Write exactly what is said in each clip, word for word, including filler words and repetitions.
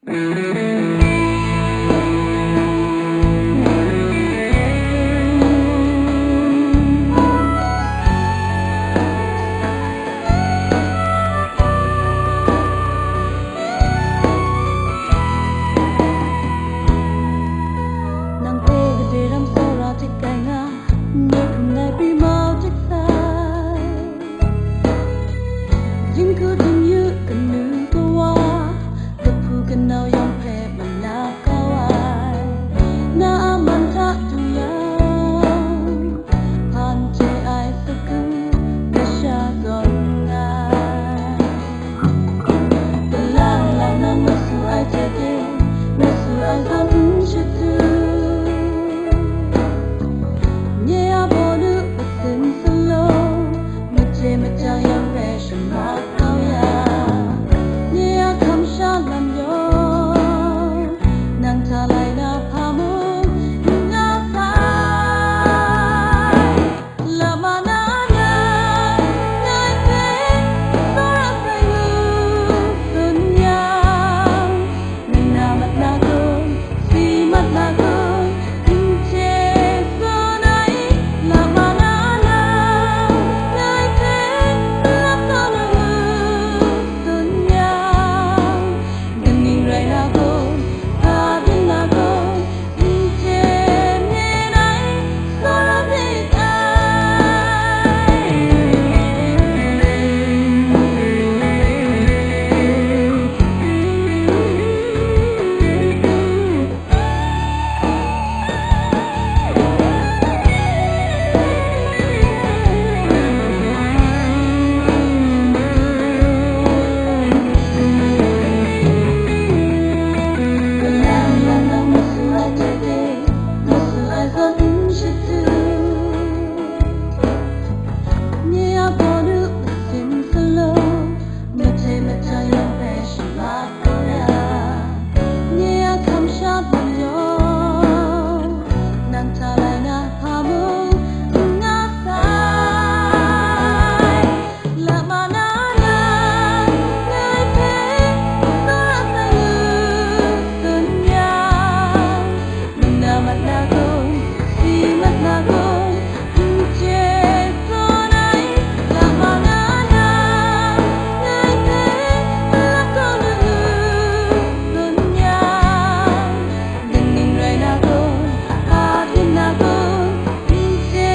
Nang hpe gade ram tsawra dik ai nga, nye hkum nai primau dik sai. Dinghku dingyu kanu kawa, kahpu kanau yawng hpe malap kau ai. Na a man hta du yang, hpan hte ai sagu, kasha zawn nngai. Kalang lang nang masu ai hte de, masu ai zawn n shadu. Nye a baw nu, masin salo, maje majang yang hpe shamat kau ya. Nye a hkam sha lam yawng, nang hta lai na hpa mung n nga sai. Lama na na, ngai hpe tsawra sai ngu tsun yang, nang na mat na kun, si mat na kun, n chye tsun ai. Lama na na, ngai hpe lap kau na ngu tsun yang, kaning rai na kun, hpa byin na kun, n chye myen ai, tsawra dik ai. Nye a baw nu masin salo, maje majang yang hpe shamat kau ya. Nye a hkam sha lam yawng, nang hta lai na hpa mung n nga sai. Lama na na, ngai hpe tsawra sai ngu tsun yang, nang na mat na kun, si mat na kun, n chye tsun ai. Lama na na, ngai hpe lap kau na ngu tsun yang, kaning rai na kun, hpa byin na kun, n chye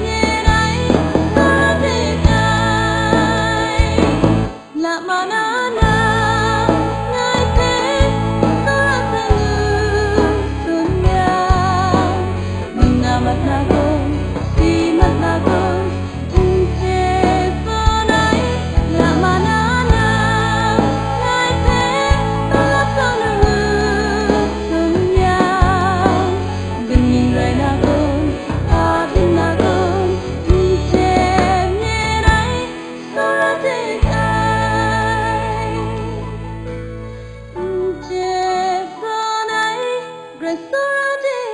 myen ai, tsawra dik ai. Lama na na, ngai hpe tsawra sai ngu tsun yang, nang na mat na kun, si mat na kun, n chye tsun ai. Lama na na, ngai hpe lap kau na ngu tsun yang, kaning rai na kun, hpa byin na kun, n chye myen ai, tsawra dik ai. N chye tsun ai, grai tsawra dik